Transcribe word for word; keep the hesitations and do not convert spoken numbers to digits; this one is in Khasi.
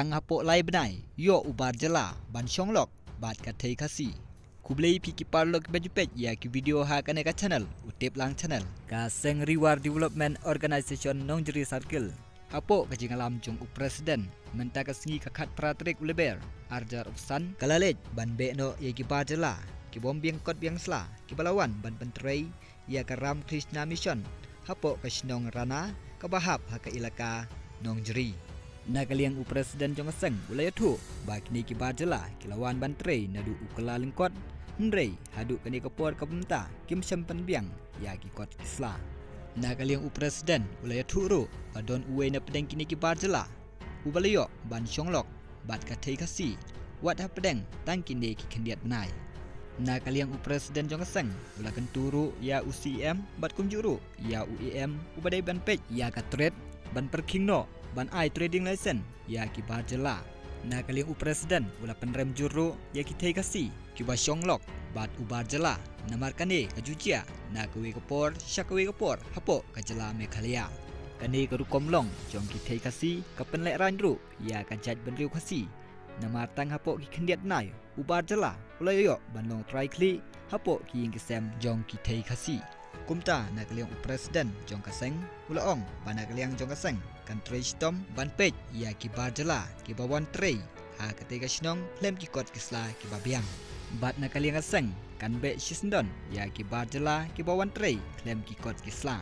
Tang hapoh lai bnai ïoh u bar jylla ban shong lok bad ka thei Khasi. Khublei phi ki paralok ba ju peit ïa ki video ha kane ka channel, u Tip Lang Channel. Ka Seng Ri War Development Organisation Nongjri Circle, hapoh ka jingïalam jong u President, mynta ka sngi ka khatphra tarik u Lber, arhajar arphew san, ka la leit ban beh noh ïa ki bar jylla ki bym biang kot biang sla, ki ba la wan ban pyntrei ïa ka Ram Krishna Mission hapoh ka shnong Rana, ka ba hap ha ka ilaka Nongjri. Na ka liang u President jong ka seng u la ïathuh ba kine ki bar jylla ki la wan ban trei naduh u kylla lyngkot, hynrei haduh kane ka por ka bynta kim shym pynbiang ïa ki kot ki sla. Na ka liang u President u la ïathuh ruh ba don uwei na pdeng kine ki bar jylla u ba la ïoh ban shong lok bad ka thei Khasi wat hapdeng tang kine ki khyndiat bnai. Na ka liang u President jong ka seng u la kyntu ruh ïa u CEM bad kumjuh ruh ïa u EM u ba dei ban peit ïa ka trade, ban pyrkhing noh ban ai trading license ïa ki bar jylla. Na ka liang u President u la pynrem jur ruh ïa ki thei Khasi ki ba shong lok bad u bar jylla, namar kane ka ju jia na kawei ka por sha kawei ka por hapoh ka jylla Meghalaya. Kane ka rukom long jong ki thei Khasi ka pynlehraiñ ruh ïa ka jaitbynriew Khasi, namar tang hapoh ki khyndiat bnai u bar jylla u la ïoh ban long trai khlieh hapoh ki ïing ki sem jong ki thei Khasi. Kumta na ka liang u President jong ka seng u la ong ba na ka liang jong ka seng kan trei shitom ban peit ïa ki bar jylla ki ba wan trei ha katei ka shnong khlem ki kot ki sla ki ba biang. Bad na ka liang ka seng kan beh shisyndon ïa ki bar jylla ki ba wan trei khlem ki kot ki sla.